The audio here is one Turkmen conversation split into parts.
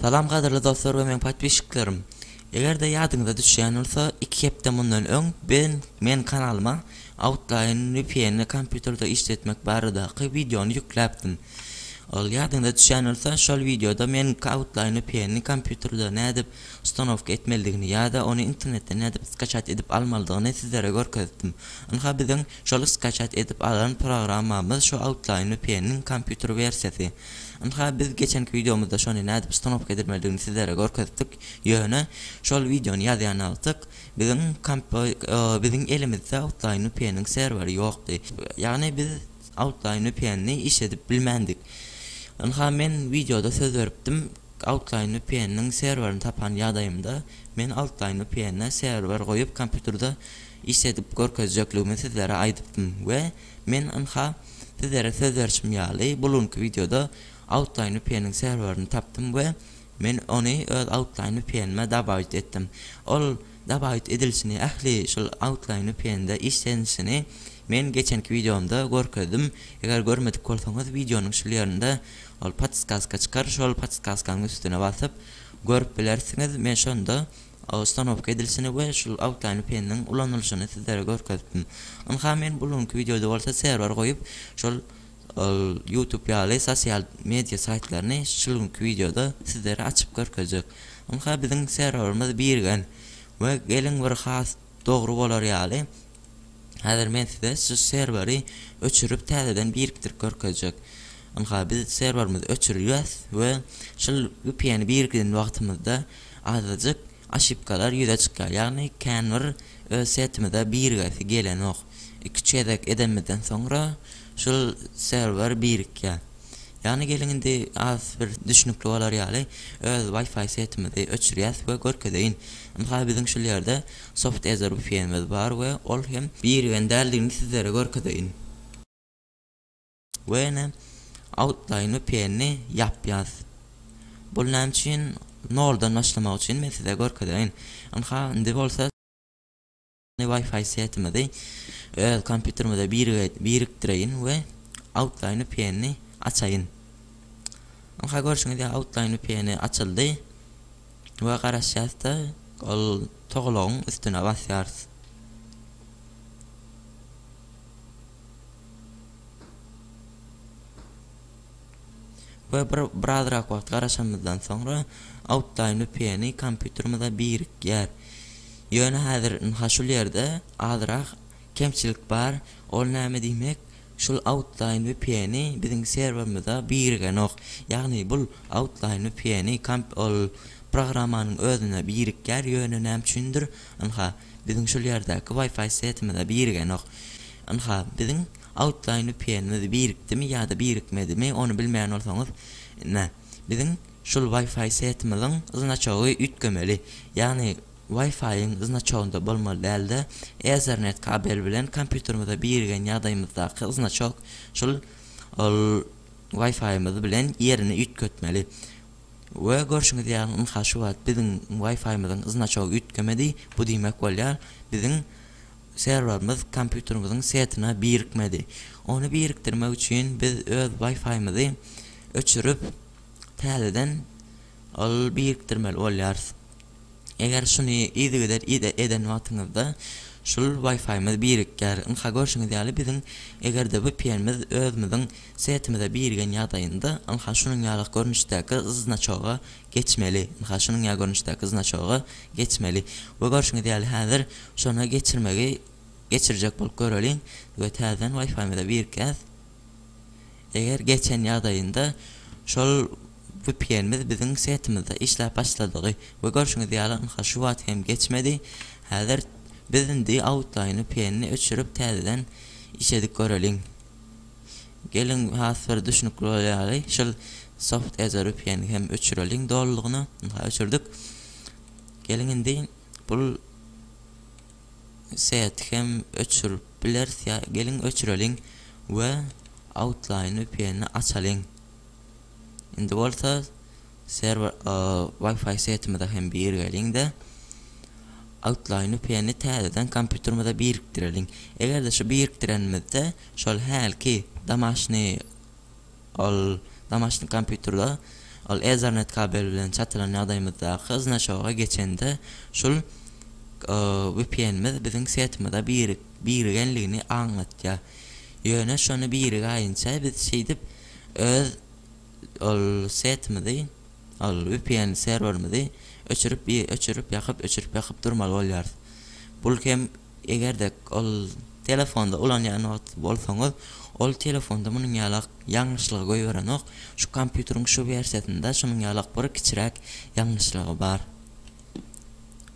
Salam gadyrly dostlar we meň podpisçiklerim. Eger-de ýadyňyza düşýän bolsa, 2 hepde mundan öň ben men kanalyma Outline VPN-ni kompýuterde işletmek baradaky wideony ýükläpdim. Ol ýadyňyza düşýän bolsa, şol wideoda men Outline VPN-ni kompýuterde nädip ustanowka etmelidigini ýa-da ony internetden nädip skaçat edip almalydygyny sizlere görkezipdim. Ynha biziň şol skaçat edip alan programmamyz şu Outline VPN-niň kompýuter wersiýasy. Ynha biz geçenki wideomyzda şony nädip ustanowka edilmelidigini sizlere görkezipdik. Ýöne şol wideony ýazýan wagtyk biziň komp biziň elimizde Outline VPN-niň serweri ýokdy. Ýagny biz Outline VPN-ni işledip bilmändik. Ynha men wideoda söz beripdim Outline VPN-niň serwerini tapan ýagdaýymda men Outline VPN-e serwer goýup kompýuterde işledip görkezjekligimi sizlere aýdypdym we men ynha sizlere söz berşim ýaly bu günki wideoda Outline VPN-niň serwerini tapdym we men ony öz Outline VPN-ime dabawit etdim. Ol dabawit edilişini ähli şol Outline VPN-de işlenişini men geçenki wideomda görkezdim. Eger görmedik bolsaňyz wideonyň şul ýerinde ol podskazka çykar şol podskazkanyň üstüne basyp görüp bilersiňiz. Men şonda ustanowka edilişini we şul Outline VPN-niň ulanylyşyny sizlere görkezipdim. Ynha men bu günki wideoda bolsa serwer goýup şol YouTube ýaly sosial media saýtlaryny şul günki wideoda sizlere açyp görkezjek. Ynha biziň serwerimiz birigen we geliň bir has dogry bolar ýaly häzir men size şu serweri öçürip täzeden birikdirip görkezjek. Ynha biz serwerimizi öçürýäs we şul VPN-i birikdiren wagtymyzda azajyk aşipkalar ýüze çykýar. Ýagny kän bir öz setimize birigesi gelenok. 2-3 gezek edenimizden soňra şul serwer birikýär. Ýagny geliň indi az bir düşnükli bolar ýaly öz Wi-Fi setimizi öçürýäs we görkezeýin. Ynha biziň şul ýerde SoftEther VPN-imiz bar we ol hem birigen däldigini sizlere görkezeýin. We ene Outline VPN-ni ýapýas. Bul näme üçin? Noldan başlamak üçin men size görkezeýin. Ynha indi bolsa Wi-Fi setimizi öz kompýuterimize birikdireýin we Outline VPN-ni açaýyn. Ynha görşüňiz ýaly Outline VPN açyldy we garaşýas-da ol togalagyň üstüne basýarys. We bir birazrak wagt garaşanymyzdan soňra Outline VPN-i kompýuterimize birikýär. Ýöne häzir ynha şul ýerde azrak kemçilik bar. Ol näme diýmek? Şul Outline VPN-i biziň serwerimize birigenok. Ýagny bul Outline VPN-i komp ol programmanyň özüne birikýär, ýöne näme üçindir ynha biziň şul ýerdäki Wi-Fi setimize birigenok. Ynha biziň Outline VPN-imiz birikdimi ýa-da birikmedimi ony bilmeýän bolsaňyz ine biziň şul Wi-Fi setimiziň znaçogy üýtgemeli. Ýagny Wi-Fi-iň znaçogynda bolmaly däl-de Ethernet kabel bilen kompýuterimize birigen ýagdaýymyzdaky znaçok şul ol Wi-Fi-imiz bilen ýerini üýtgetmeli. We görşüňiz ýaly ynha şu wagt biziň Wi-Fi-imiziň znaçogy üýtgemedi. Bu diýmek bolýar biziň serwerimiz kompýuterimiziň setine birikmedi. Ony birikdirmek üçin biz öz Wi-Fi-mizi öçürip täzeden ol birikdirmeli bolýarys. Eger şuny yzygider eden wagtyňyzda şul Wi-Fi-miz birikýär. Ynha görşüňiz ýaly biziň eger-de VPN-miz özümiziň setimize birigen ýagdaýynda ynha şunuň ýaly görnüşdäki znaçoga geçmeli. Ynha şunuň ýaly görnüşdäki znaçoga geçmeli. We görşüňiz ýaly häzir şony geçirmegi geçirjek bolup göreliň we täzeden Wi-Fi-mize birikýäs. Eger geçen ýagdaýynda şol VPN-miz biziň setimizde işläp başladygy we görşüňiz ýaly ynha şu wagt hem geçmedi. Häzir biz indi Outline VPN-ni öçürip täzeden işledip göreliň. Geliň has bir düşnükli bolar ýaly şol SoftEther VPN-ni hem öçüreliň dolulygyna. Ynha öçürdik. Geliň indi bul seti hem öçürip bileris ýa geliň öçüreliň we Outline VPN-ni açalyň. Indi bolsa serwer Wi-Fi setimize hem birigeliň-de Outline VPN-ni täzeden kompýuterimize birikdireliň. Eger-de şu birikdirenimizde şol hälki domaşny ol domaşny kompýuterde. Ol Ethernet kabel bilen çatylan ýagdaýymyzdaky znaçoga geçende şul VPN-imiz biziň setimize birigenligini aňlatýar. Ýöne şony birigaýynça biz şeýdip öz ol setimizi ol VPN serwerimizi öçürip öçürip ýakyp öçürip ýakyp durmaly bolýarys. Bul hem Eger-de ol telefonda ulanýan wagt bolsaňyz, ol telefonda munuň ýalak ýalňyşlygy goýberenok. Şu kompýuteriň şu wersiýasynda şunuň ýalak bir kiçiräk ýalňyşlygy bar.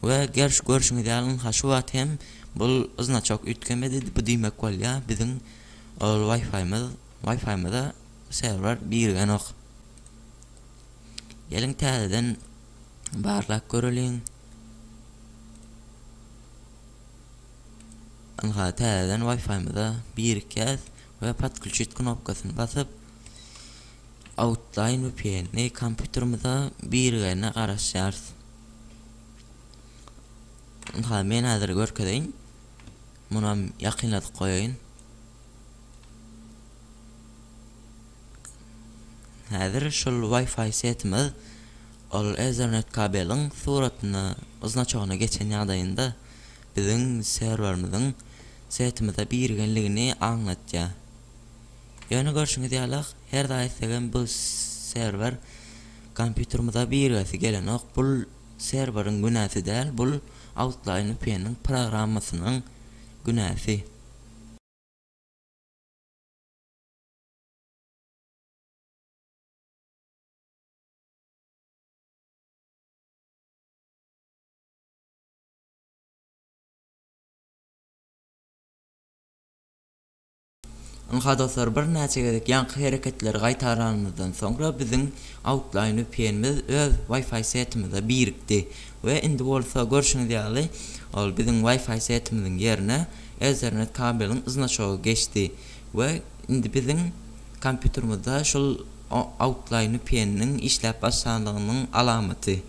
We görşüňiz ýaly ynha şu wagt hem bul znaçok üýtgemedi, bu diýmek bolýar biziň ol Wi-Fi-miz Wi-Fi-mize serwer birigenok. Geliň täzeden barlap göreliň. Ynha täzeden Wi-Fi-mize birikýäs we podklýuçit knopkasyny basyp Outline VPN-ni kompýuterimize birigerine garaşýarys. Ynha men häzir görkezeýin. Munam ýakynladyp goýaýyn. Häzir şul Wi-Fi setimiz ol Ethernet kabeliň suratyna, znaçogyna geçen ýagdaýynda biziň serwerimiziň setimize birigenligini aňlatýar. Ýöne görşüňiz ýaly her zat etsegem bu serwer kompýuterimize birigesi gelenok. Bul serweriň günäsi däl, bul Outline VPN-iň programmasynyň günäsi. Ynha dostlar birnäçe gezek ýaňky hereketleri gaýtaranymyzdan soňra biziň Outline VPN-imiz öz Wi-Fi setimize birikdi we indi bolsa görşüňiz ýaly ol biziň Wi-Fi setimiziň ýerine Ethernet kabeliň znaçogy geçdi we indi biziň kompýuterimizde şul Outline VPN-niň işläp başlanlygynyň alamaty.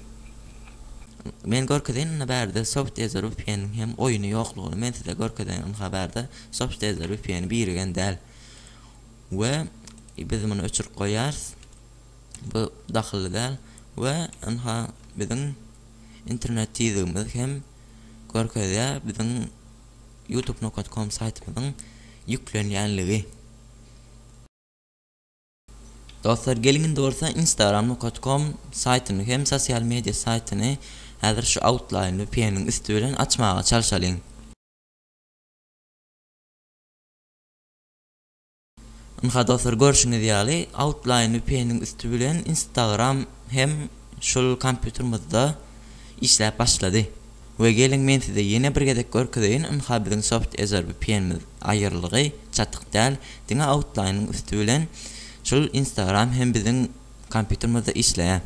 Men görkezeýin ynha bärde Softezer VPN-niň hem oýuny ýoklugyny men size görkezeýin ynha bärde Softezer VPN birigen däl. We biz muny öçürip goýýarys. Bu dahylly däl we ynha biziň internet tizligimiz hem görkezýär biziň youtube.com saýtymyzyň ýüklenýänligi. Dostlar geliň indi bolsa instagram nokat kom saýtyny hem sosial media saýtyny häzir şu outline vpn-iň üsti bilen açmaga çalşalyň. Ynha dostlar görşüňiz ýaly outline vpn-iň üsti bilen instagram hem şul kompýuterimizde işläp başlady. We geliň men size ýene bir gezek görkezeýin ynha biziň soft ezer vpn-imiz aýyrlygy çatyk däl diňe outline-yň üsti bilen şul instagram hem biziň kompýuterimizde işleýär.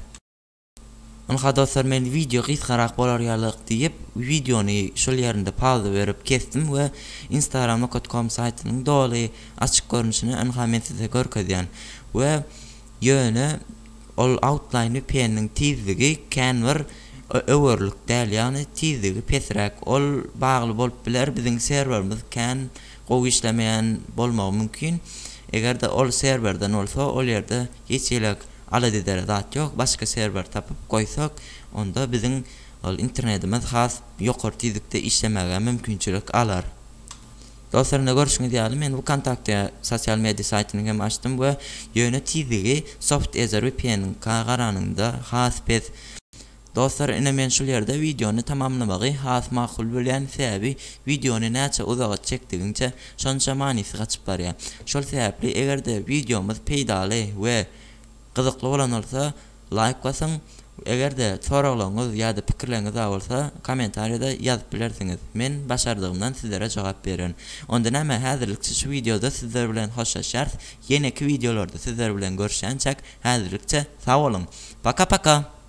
Ynha dostlar men wideo gysgarak bolar ýalyk diýip wideony şul ýerinde pauza berip kesdim we instagram nokat kom saýtynyň doly açyk görnüşini ynha men size görkezýän we ýöne Ol Outline VPN-niň tizligi kän bir öwerlik däl, ýagny tizligi pesräk. Ol bagly bolup biler, biziň serwerimiz kän gowy işlemeýän bolmagy mümkin. Eger-de ol serwerden bolsa, ol ýerde hiç hili alada edere zat ýok. Başga serwer tapyp goýsak, onda biziň ol internetimiz has ýokary tizlikde işlemäge mümkinçilik alar. Dostlar indi görşüňiz ýaly men Wkontakte sosial media saýtyny hem açdym we ýöne tizligi SoftEther VPN-ka garanyňda has pes. Dostlar ine men şul ýerde wideony tamamlamagy has makul bilýän sebäbi wideony näçe uzaga çekdigiňçe şonça manysy gaçyp barýar. Şol sebäpli egerde wideomyz peýdaly we Gyzykly bolan bolsa laýk basyň. Eger-de soraglaryňyz ýa-da pikirleriňiz bar bolsa kommentariýada ýazyp bilersiňiz. Men başardygymdan sizlere jogap bererin. Onda näme häzirlikçe şu wideoda sizler bilen hoşlaşýarys. Ýeneki wideolarda sizler bilen görüşýänçäk häzirlikçe sag boluň. Paka paka!